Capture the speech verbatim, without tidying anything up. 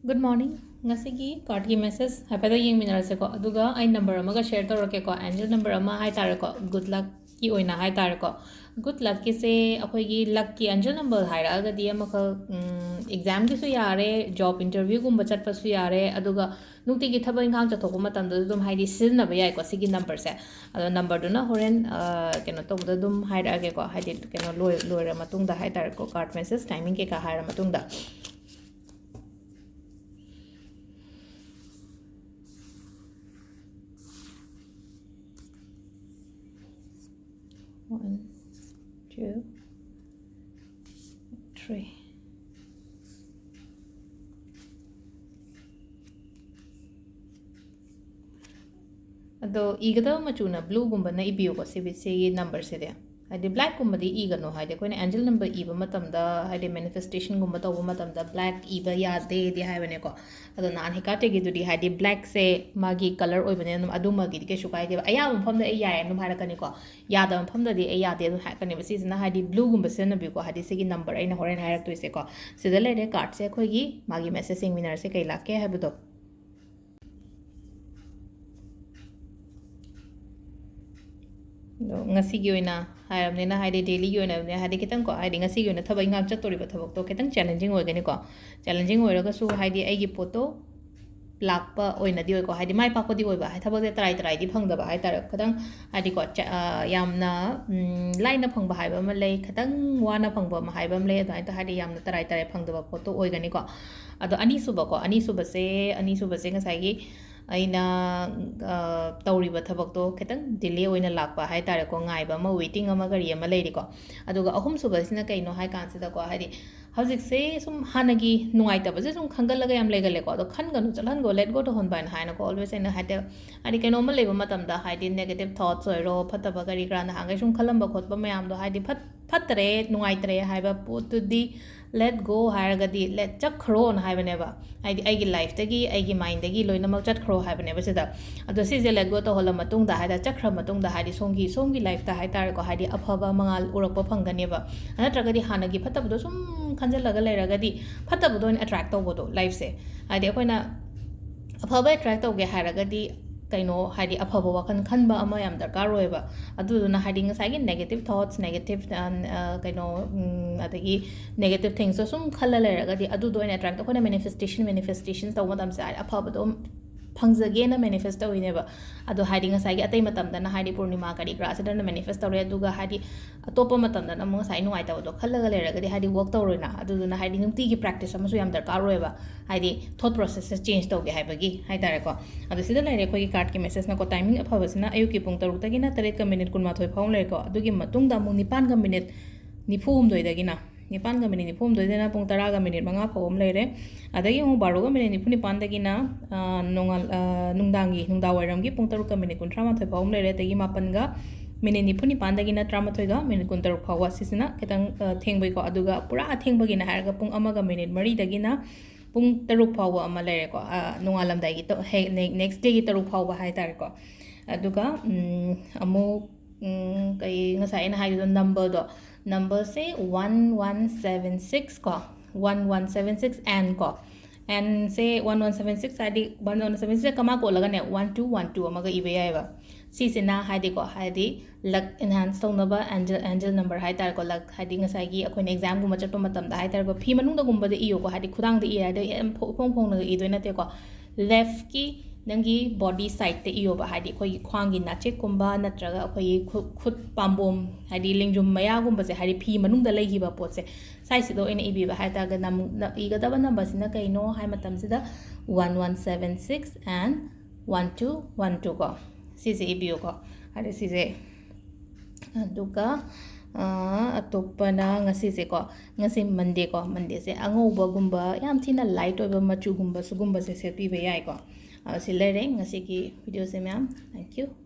Good morning. ꯉꯁꯤꯒꯤ cardꯀꯤ message ꯍꯥꯏꯐꯦꯠꯇ ꯌꯦꯡꯃꯤꯟꯅꯔꯁꯦꯀꯣ꯫ ꯑꯗꯨꯒ ꯑꯩ number ꯑꯃꯒ share ꯇꯧꯔꯛꯀꯦꯀꯣ꯫ Angel number ꯑꯃ ꯍꯥꯏꯇꯥꯔꯦꯀꯣ, good luckꯀꯤ ꯑꯣꯏꯅ ꯍꯥꯏꯇꯥꯔꯦꯀꯣ꯫ Good luckꯀꯤꯁꯦ ꯑꯩꯈꯣꯏꯒꯤ luckꯀꯤ angel number ꯍꯥꯏꯔꯛꯑꯒꯗꯤ ꯑꯃꯈꯛ, ꯎꯝ, examꯒꯤꯁꯨ ꯌꯥꯔꯦ, job interviewꯒꯨꯝꯕ ꯆꯠꯄꯁꯨ ꯌꯥꯔꯦ, ꯑꯗꯨꯒ ꯅꯨꯡꯇꯤꯒꯤ ꯊꯕꯛ ꯏꯪꯈꯥꯡ ꯆꯠꯊꯣꯛꯄ ꯃꯇꯝꯗꯁꯨ ꯑꯗꯨꯝ ꯍꯥꯏꯗꯤ ꯁꯤꯖꯤꯟꯅꯕ ꯌꯥꯏꯀꯣ ꯁꯤꯒꯤ numberꯁꯦ꯫ ꯑꯗꯣ numberꯗꯨꯅ ꯍꯣꯔꯦꯟ, ꯑ, ꯀꯩꯅꯣ ꯇꯧꯕꯗ ꯑꯗꯨꯝ ꯍꯥꯏꯔꯛꯑꯒꯦꯀꯣ, ꯍꯥꯏꯗꯤ ꯀꯩꯅꯣ ꯂꯣꯏ-, ꯂꯣꯏꯔ ꯃꯇꯨꯡꯗ ꯍꯥꯏꯇꯥꯔꯦꯀꯣ, card message timing ꯀꯩꯀꯥ ꯍꯥꯏꯔ ꯃꯇꯨꯡꯗ꯫ One, two, three. ꯑꯗꯣ ꯏꯒꯗꯕ ꯃꯆꯨꯅ blueꯒꯨꯝꯕꯅ ꯏꯕꯤꯌꯨꯀꯣ, ꯁꯤꯕꯤ-, ꯁꯤꯒꯤ numberꯁꯤꯗꯤ꯫ ꯍꯥꯏꯗꯤ blackꯀꯨꯝꯕꯗꯤ ꯏꯒꯅꯨ, ꯍꯥꯏꯗꯤ ꯑꯩꯈꯣꯏꯅ angel number ꯏꯕ ꯃꯇꯝꯗ, ꯍꯥꯏꯗꯤ manifestationꯒꯨꯝꯕ ꯇꯧꯕ ꯃꯇꯝꯗ black ꯏꯕ ꯌꯥꯗꯦꯗꯤ ꯍꯥꯏꯕꯅꯦꯀꯣ꯫ ꯑꯗꯣ ꯅꯍꯥꯟ ꯍꯦꯀꯥꯇꯦꯒꯤꯗꯨꯗꯤ ꯍꯥꯏꯗꯤ blackꯁꯦ ꯃꯥꯒꯤ colour ꯑꯣꯏꯕꯅꯤꯅ ꯑꯗꯨꯝ ꯑꯗꯨꯃꯒꯤꯗꯤ ꯀꯩꯁꯨ ꯀꯥꯏꯗꯦꯕ꯫ ꯑꯌꯥꯕ ꯃꯐꯝꯗ ꯑꯩ ꯌꯥꯏ ꯑꯗꯨꯝ ꯍꯥꯏꯔꯛꯀꯅꯤꯀꯣ, ꯌꯥꯗꯕ ꯃꯐꯝꯗꯗꯤ ꯑꯩ ꯌꯥꯗꯦ ꯑꯗꯨꯝ ꯍꯥꯏꯔꯛꯀꯅꯦꯕ꯫ ꯁꯤꯁꯤꯅ ꯍꯥꯏꯗꯤ blueꯒꯨꯝꯕ ꯁꯤꯖꯤꯟꯅꯕꯤꯌꯨꯀꯣ, ꯍꯥꯏꯗꯤ ꯁꯤꯒꯤ number ꯑꯩꯅ ꯍꯣꯔꯦꯟ ꯍꯥꯏꯔꯛꯇꯣꯏꯁꯦꯀꯣ꯫ ꯁꯤꯗ ꯂꯩꯔꯦ cardꯁꯦ, ꯑꯩꯈꯣꯏꯒꯤ ꯃꯥꯒꯤ message ꯌꯦꯡꯃꯤꯟꯅꯔꯁꯦ ꯀꯩ ꯂꯥꯛꯀꯦ ꯍꯥꯏꯕꯗꯣ꯫ ꯑꯗꯣ ꯉꯁꯤꯒꯤ ꯑꯣꯏꯅ ꯍꯥꯏꯔꯕꯅꯤꯅ, ꯍꯥꯏꯗꯤ dailyꯒꯤ ꯑꯣꯏꯅ ꯍꯥꯏꯗꯤ ꯈꯤꯇꯪꯀꯣ, ꯍꯥꯏꯗꯤ ꯉꯁꯤꯒꯤ ꯑꯣꯏꯅ ꯊꯕꯛ ꯏꯪꯈꯥꯡ ꯆꯠꯇꯣꯔꯤꯕ ꯊꯕꯛꯇꯣ ꯈꯤꯇꯪ challenging ꯑꯣꯏꯒꯅꯤꯀꯣ꯫ Challenging ꯑꯣꯏꯔꯒꯁꯨ ꯍꯥꯏꯗꯤ ꯑꯩꯒꯤ ꯄꯣꯠꯇꯣ ꯂꯥꯛꯄ ꯑꯣꯏꯅꯗꯤ ꯑꯣꯏꯀꯣ, ꯍꯥꯏꯗꯤ ꯃꯥꯏ ꯄꯥꯛꯄꯗꯤ ꯑꯣꯏꯕ, ꯍꯥꯏ, ꯊꯕꯛꯁꯦ ꯇꯔꯥꯏ ꯇꯔꯥꯏꯗꯤ ꯐꯪꯗꯕ ꯍꯥꯏꯇꯥꯔꯦ꯫ ꯈꯤꯇꯪ ꯍꯥꯏꯗꯤꯀꯣ, ꯆ-, ꯑ, ꯌꯥꯝꯅ, ꯎꯝ, ꯂꯥꯏꯅ ꯐꯪꯕ ꯍꯥꯏꯕ ꯑꯃ ꯂꯩ, ꯈꯤꯇꯪ ꯋꯥꯅ ꯐꯪꯕ ꯑꯃ ꯍꯥꯏꯕ ꯑꯃ ꯂꯩ, ꯑꯗꯨꯃꯥꯏꯅ ꯇꯧ-, ꯍꯥꯏꯗꯤ ꯌꯥꯝꯅ ꯇꯔꯥꯏ ꯇꯔꯥꯏ ꯐꯪꯗꯕ ꯄꯣꯠꯇꯣ ꯑꯣꯏꯒꯅꯤꯀꯣ꯫ ꯑꯗꯣ ꯑꯅꯤꯁꯨꯕꯀꯣ, ꯑꯅꯤꯁꯨꯕꯁꯦ, ꯑꯅꯤꯁꯨꯕꯁꯦ ꯉꯁꯥꯏꯒꯤ ꯑꯩꯅ, ꯑ, ꯇꯧꯔꯤꯕ ꯊꯕꯛꯇꯣ ꯈꯤꯇꯪ delay ꯑꯣꯏꯅ ꯂꯥꯛꯄ ꯍꯥꯏꯇꯥꯔꯦꯀꯣ, ꯉꯥꯏꯕ ꯑꯃ, waiting ꯑꯃ, ꯀꯔꯤ ꯑꯃ ꯂꯩꯔꯤꯀꯣ꯫ ꯑꯗꯨꯒ ꯑꯍꯨꯝꯁꯨꯕꯁꯤꯅ ꯀꯩꯅꯣ ꯍꯥꯏ ꯀꯥꯟꯁꯤꯗꯀꯣ, ꯍꯥꯏꯗꯤ ꯍꯧꯖꯤꯛꯁꯦ ꯁꯨꯝ ꯍꯥꯟꯅꯒꯤ ꯅꯨꯡꯉꯥꯏꯇꯕꯁꯦ ꯁꯨꯝ ꯈꯟꯒꯠꯂꯒ ꯌꯥꯝ ꯂꯩꯒꯜꯂꯦꯀꯣ꯫ ꯑꯗꯣ ꯈꯟꯒꯅꯨ, ꯆꯠꯍꯟꯒꯣ, let go ꯇꯧꯍꯟꯕ ꯍꯥꯏꯅ ꯍꯥꯏꯅꯀꯣ꯫ Always ꯑꯩꯅ ꯍꯥꯏꯗꯤ, ꯍꯥꯏꯗꯤ ꯀꯩꯅꯣꯝꯃ ꯂꯩꯕ ꯃꯇꯝꯗ, ꯍꯥꯏꯗꯤ negative thoughts ꯑꯣꯏꯔꯣ, ꯐꯠꯇꯕ ꯀꯔꯤ ꯀꯔꯥ ꯅꯍꯥꯟꯈꯩ ꯁꯨꯝ ꯈꯜꯂꯝꯕ ꯈꯣꯠꯄ ꯃꯌꯥꯝꯗꯣ, ꯍꯥꯏꯗꯤ ꯐꯠ-, ꯐꯠꯇ꯭ꯔꯦ, ꯅꯨꯡꯉꯥꯏꯇ꯭ꯔꯦ ꯍꯥꯏꯕ ꯄꯣꯠꯇꯨꯗꯤ let go ꯍꯥꯏꯔꯒꯗꯤ let, ꯆꯠꯈ꯭ꯔꯣꯅ ꯍꯥꯏꯕꯅꯦꯕ꯫ ꯍꯥꯏꯗꯤ ꯑꯩꯒꯤ ꯂꯥꯏꯐꯇꯒꯤ, ꯑꯩꯒꯤ ꯃꯥꯏꯟꯗꯒꯤ ꯂꯣꯏꯅꯃꯛ ꯆꯠꯈ꯭ꯔꯣ ꯍꯥꯏꯕꯅꯦꯕ ꯁꯤꯗ꯫ ꯑꯗꯣ ꯁꯤꯁꯦ let go ꯇꯧꯍꯜꯂ ꯃꯇꯨꯡꯗ ꯍꯥꯏꯇꯥꯔꯦ, ꯆꯠꯈ꯭ꯔ ꯃꯇꯨꯡꯗ ꯍꯥꯏꯗꯤ ꯁꯣꯝꯒꯤ, ꯁꯣꯝꯒꯤ ꯂꯥꯏꯐꯇ ꯍꯥꯏꯇꯥꯔꯦꯀꯣ, ꯍꯥꯏꯗꯤ ꯑꯐꯕ ꯃꯉꯥꯜ ꯎꯔꯛꯄ ꯐꯪꯒꯅꯦꯕ꯫ ꯅꯠꯇ꯭ꯔꯒꯗꯤ ꯍꯥꯟꯅꯒꯤ ꯐꯠꯇꯕꯗꯣ ꯁꯨꯝ ꯈꯟꯖꯤꯜꯂꯒ ꯂꯩꯔꯒꯗꯤ ꯐꯠꯇꯕꯗꯣ ꯑꯣꯏꯅ ꯑꯦꯇ꯭ꯔꯦꯛ ꯇꯧꯕꯗꯣ ꯂꯥꯏꯐꯁꯦ꯫ ꯍꯥꯏꯗꯤ ꯑꯩꯈꯣꯏꯅ ꯑꯐꯕ ꯑꯦꯇ꯭ꯔꯦꯛ ꯇꯧꯒꯦ ꯍꯥꯏꯔꯒꯗꯤ ꯀꯩꯅꯣ, ꯍꯥꯏꯗꯤ ꯑꯐꯕ ꯋꯥꯈꯜ ꯈꯟꯕ ꯑꯃ ꯌꯥꯝ ꯗꯔꯀꯥꯔ ꯑꯣꯏꯌꯦꯕ꯫ ꯑꯗꯨꯗꯨꯅ ꯍꯥꯏꯗꯤ ꯉꯁꯥꯏꯒꯤ negative thoughts, negative, ꯑ, ꯑ, ꯀꯩꯅꯣ, ꯎꯝ, ꯑꯗꯒꯤ negative thingsꯇꯣ ꯁꯨꯝ ꯈꯜꯂ ꯂꯩꯔꯒꯗꯤ ꯑꯗꯨꯗꯣ ꯑꯣꯏꯅ ꯑꯦꯇ꯭ꯔꯦꯛ, ꯑꯩꯈꯣꯏꯅ manifestation, manifestation ꯇꯧꯕ ꯃꯇꯝꯁꯦ ꯍꯥꯏꯗꯤ ꯑꯐꯕꯗꯣ ꯐꯪꯖꯒꯦꯅ ꯃꯦꯅꯤꯐꯦꯁ ꯇꯧꯔꯤꯅꯦꯕ꯫ ꯑꯗꯣ ꯍꯥꯏꯗꯤ ꯉꯁꯥꯏꯒꯤ ꯑꯇꯩ ꯃꯇꯝꯗꯅ ꯍꯥꯏꯗꯤ ꯄꯨꯔꯅꯤꯃꯥ ꯀꯔꯤ ꯀꯔꯥꯁꯤꯗꯅ ꯃꯦꯅꯤꯐꯦꯁ ꯇꯧꯔꯦ, ꯑꯗꯨꯒ ꯍꯥꯏꯗꯤ ꯑꯇꯣꯞꯄ ꯃꯇꯝꯗꯅ ꯑꯃꯨꯛ ꯉꯁꯥꯏ ꯅꯨꯡꯉꯥꯏꯇꯕꯗꯣ ꯈꯜꯂꯒ ꯂꯩꯔꯒꯗꯤ ꯍꯥꯏꯗꯤ ꯋꯔꯛ ꯇꯧꯔꯣꯏꯅ꯫ ꯑꯗꯨꯗꯨꯅ ꯍꯥꯏꯗꯤ ꯅꯨꯡꯇꯤꯒꯤ ꯄ꯭ꯔꯦꯛꯇꯤꯁ ꯑꯃꯁꯨ ꯌꯥꯝ ꯗꯔꯀꯥꯔ ꯑꯣꯏꯌꯦꯕ, ꯍꯥꯏꯗꯤ ꯊꯣꯠ ꯄ꯭ꯔꯣꯁꯦꯁꯁꯦ ꯆꯦꯟꯖ ꯇꯧꯒꯦ ꯍꯥꯏꯕꯒꯤ ꯍꯥꯏꯇꯥꯔꯦꯀꯣ꯫ ꯑꯗꯣ ꯁꯤꯗ ꯂꯩꯔꯦ ꯑꯩꯈꯣꯏꯒꯤ ꯀꯥꯔꯠꯀꯤ ꯃꯦꯁꯦꯖꯅꯀꯣ, ꯇꯥꯏꯃꯤꯡ ꯑꯐꯕꯁꯤꯅ ꯑꯌꯨꯛꯀꯤ ꯄꯨꯡ ꯇꯔꯨꯛꯇꯒꯤꯅ ꯇꯔꯦꯠꯀ ꯃꯤꯅꯤꯠ ꯀꯨꯟꯃꯥꯊꯣꯏ ꯐꯥꯎ ꯂꯩꯔꯦꯀꯣ꯫ ꯑꯗꯨꯒꯤ ꯃꯇꯨꯡꯗ ꯑꯃꯨꯛ ꯅꯤꯄꯥꯟꯒ ꯃꯤꯅꯤꯠ ꯅꯤꯐꯨ ꯍꯨꯝꯗꯣꯏꯗꯒꯤꯅ, ꯅꯤꯄꯥꯟꯒ ꯃꯤꯅꯤꯠ ꯅꯤꯐꯨ ꯍꯨꯝꯗꯣꯏꯗꯅ ꯄꯨꯡ ꯇꯔꯥꯒ ꯃꯤꯅꯤꯠ ꯃꯉꯥ ꯐꯥꯎꯕ ꯑꯃ ꯂꯩꯔꯦ꯫ ꯑꯗꯒꯤ ꯑꯃꯨꯛ ꯕꯥꯔꯣꯒ ꯃꯤꯅꯤꯠ ꯅꯤꯐꯨ ꯅꯤꯄꯥꯟꯗꯒꯤꯅ, ꯑ, ꯅꯣꯡꯉꯥꯜ-, ꯑ, ꯅꯨꯡꯗꯥꯡꯒꯤ, ꯅꯨꯡꯗꯥꯡ ꯋꯥꯏꯔꯝꯒꯤ ꯄꯨꯡ ꯇꯔꯨꯛꯀ ꯃꯤꯅꯤꯠ ꯀꯨꯟꯊ꯭ꯔꯥ ꯃꯥꯊꯣꯏ ꯐꯥꯎꯕ ꯑꯃ ꯂꯩꯔꯦ꯫ ꯑꯗꯒꯤ ꯃꯥꯄꯟꯒ ꯃꯤꯅꯤꯠ ꯅꯤꯐꯨ ꯅꯤꯄꯥꯟꯗꯒꯤꯅ ꯇꯔꯥꯃꯥꯊꯣꯏꯒ ꯃꯤꯅꯤꯠ ꯀꯨꯟꯇꯔꯨꯛ ꯐꯥꯎꯕ, ꯁꯤꯁꯤꯅ ꯈꯤꯇꯪ, ꯑ, ꯊꯦꯡꯕꯩꯀꯣ꯫ ꯑꯗꯨꯒ ꯄꯨꯔꯥ ꯑꯊꯦꯡꯕꯒꯤꯅ ꯍꯥꯏꯔꯒ ꯄꯨꯡ ꯑꯃꯒ ꯃꯤꯅꯤꯠ ꯃꯔꯤꯗꯒꯤꯅ ꯄꯨꯡ ꯇꯔꯨꯛ ꯐꯥꯎꯕ ꯑꯃ ꯂꯩꯔꯦꯀꯣ꯫ ꯑ, ꯅꯣꯡꯉꯥꯜꯂꯝꯗꯥꯏꯒꯤ ꯇ-, ꯍꯦꯛ ꯅꯦ-, next dayꯒꯤ ꯇꯔꯨꯛ ꯐꯥꯎꯕ ꯍꯥꯏꯇꯥꯔꯦꯀꯣ꯫ ꯑꯗꯨꯒ, ꯎꯝ, ꯑꯃꯨꯛ, ꯎꯝ, ꯀꯩ, ꯉꯁꯥꯏ ꯑꯩꯅ ꯍꯥꯏꯈꯤꯕꯗꯣ ꯅꯝꯕꯔꯗꯣ, ꯅꯝꯕꯔꯁꯦ one one seven six ꯀꯣ, one one seven six and ꯀꯣ, andꯁꯦ one one seven six ꯍꯥꯏꯗꯤ one one seven six ꯀꯃꯥ ꯀꯣꯜꯂꯒꯅꯦ, one two one two ꯑꯃꯒ ꯏꯕ ꯌꯥꯏꯑꯕ꯫ ꯁꯤꯁꯤꯅ ꯍꯥꯏꯗꯤꯀꯣ, ꯍꯥꯏꯗꯤ luck enhance ꯇꯧꯅꯕ angel, angel number ꯍꯥꯏꯇꯥꯔꯦꯀꯣ, luck ꯍꯥꯏꯗꯤ ꯉꯁꯥꯏꯒꯤ ꯑꯩꯈꯣꯏꯅ examꯒꯨꯝꯕ ꯆꯠꯄ ꯃꯇꯝꯗ ꯍꯥꯏꯇꯥꯔꯦꯀꯣ, ꯐꯤ ꯃꯅꯨꯡꯗꯒꯨꯝꯕꯗ ꯏꯌꯣꯀꯣ, ꯍꯥꯏꯗꯤ ꯈꯨꯗꯥꯡꯗ ꯏꯔꯦ ꯍꯥꯏꯗꯤ ꯌꯥꯝ ꯐꯣ-, ꯏꯐꯣꯡ ꯐꯣꯡꯅꯒ ꯏꯗꯣꯏ ꯅꯠꯇꯦꯀꯣ꯫ Leftꯀꯤ ꯅꯪꯒꯤ body sideꯇ ꯏꯌꯣꯕ, ꯍꯥꯏꯗꯤ ꯑꯩꯈꯣꯏꯒꯤ ꯈ꯭ꯋꯥꯡꯒꯤ ꯅꯥꯆꯦꯛꯀꯨꯝꯕ ꯅꯠꯇ꯭ꯔꯒ ꯑꯩꯈꯣꯏꯒꯤ ꯈꯨ-, ꯈꯨꯠ ꯄꯥꯝꯕꯣꯝ, ꯍꯥꯏꯗꯤ ꯂꯦꯡꯖꯨꯝ ꯃꯌꯥꯒꯨꯝꯕꯁꯦ, ꯍꯥꯏꯗꯤ ꯐꯤ ꯃꯅꯨꯡꯗ ꯂꯩꯈꯤꯕ ꯄꯣꯠꯁꯦ, ꯁꯥꯏꯁꯤꯗ ꯑꯣꯏꯅ ꯏꯕꯤꯕ ꯍꯥꯏꯇꯥꯔꯒ ꯅꯝ-, ꯅ-, ꯏꯒꯗꯕ ꯅꯝꯕꯔꯁꯤꯅ ꯀꯩꯅꯣ ꯍꯥꯏ ꯃꯇꯝꯁꯤꯗ one one seven six and one two one two ꯀꯣ, ꯁꯤꯁꯦ ꯏꯕꯤꯌꯨꯀꯣ꯫ ꯑꯗ ꯁꯤꯁꯦ, ꯑꯗꯨꯒ, ꯑ, ꯑꯇꯣꯞꯄꯅ ꯉꯁꯤꯁꯦꯀꯣ, ꯉꯁꯤ Mondayꯀꯣ, Mondayꯁꯦ ꯑꯉꯧꯕꯒꯨꯝꯕ, ꯌꯥꯝ ꯊꯤꯅ light ꯑꯣꯏꯕ ꯃꯆꯨꯒꯨꯝꯕ ꯁꯤꯒꯨꯝꯕꯁꯦ ꯁꯦꯠꯄꯤꯕ ꯌꯥꯏꯀꯣ꯫ ꯑ, ꯁꯤ ꯂꯩꯔꯦ ꯉꯁꯤꯒꯤ videoꯁꯦ ꯃꯌꯥꯝ꯫ Thank you꯫